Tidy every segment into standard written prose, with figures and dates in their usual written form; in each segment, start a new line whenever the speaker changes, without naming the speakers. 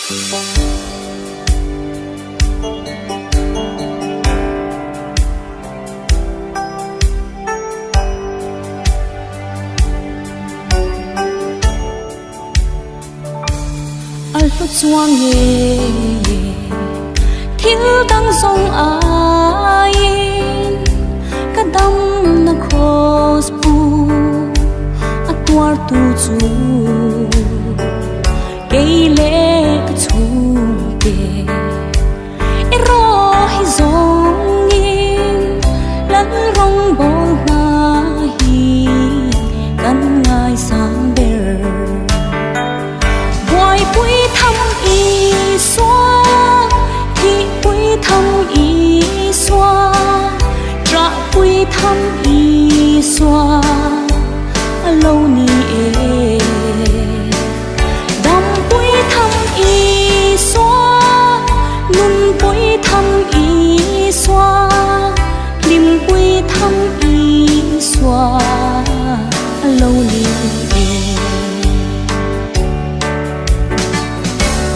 A hlu chuang nge thil dang zawng aiin ka dam na cross pu a tuar tu chu kei leh ka chhungte erawh hi zawngin lal rawngbawl hna hi kan ngaisang ber. Buaipui tham Isua, thihpui tham Isua, ṭahpui tham Isua a lo ni e. Dampui tham Isua, nunpui tham Isua, hlimpui tham Isua a lo ni e.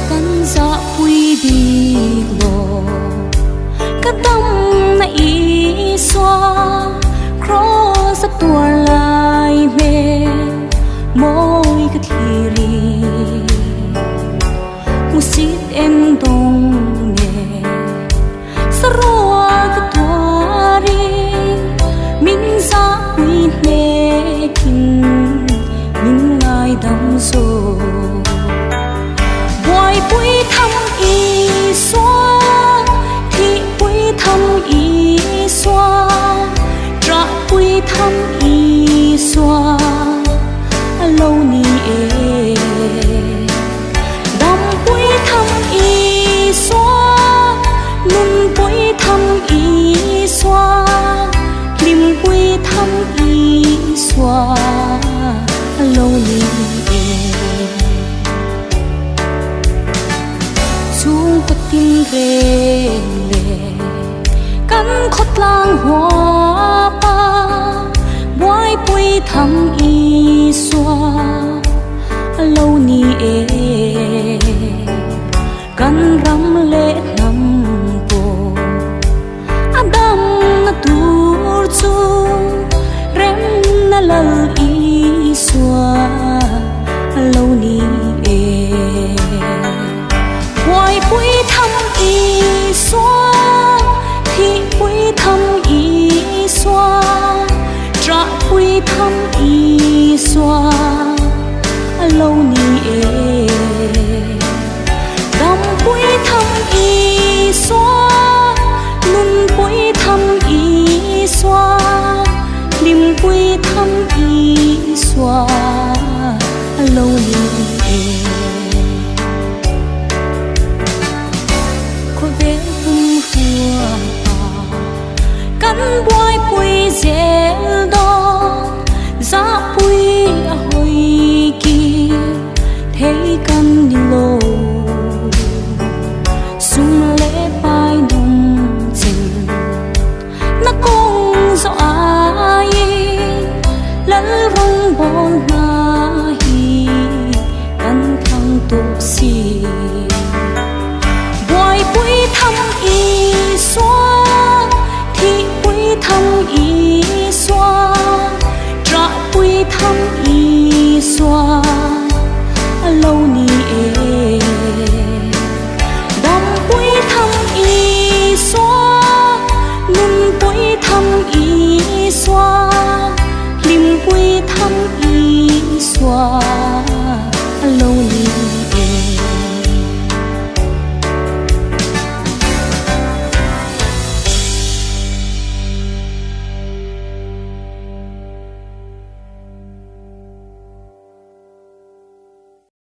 Kan zahpui bik lo, ka dam na Isua, Kraws a tuar lai hmel mawi ka thlir i. Hmusit en dawng nge sarual ka tuar i, min zahpui hnekin min ngaidam zawk. Buaipui tham Isua, thihpui tham Isua, ṭahpui tham Isua a lo ni e. Dampui tham Isua, nunpui tham Isua, hlimpui tham Isua a lo ni e. Chhungkaw tinreng leh kan khawtlang huapa buaipui tham Isua a lo ni e. Kan ram leh hnam pawh a dam na tur chu remna lal Isua a lo ni e. Buaipui tham Isua, thihpui tham Isua, ṭahpui tham Isua a lo ni e. Dampui tham Isua, nunpui tham Isua, hlimpui tham Isua a lo ni e. Khawvel pum hruapa kan buaipui zel dawn, zahpui a hawi kir thei kan ni lo. Sum leh pai nung chen na kawng zawh aiin lal rawngbawl hna hi kan thlang tawh si. Buaipui tham Isua, thihpui tham Isua, ṭahpui tham Isua a lo ni e. Dampui tham Isua, nunpui tham Isua, hlimpui tham Isua.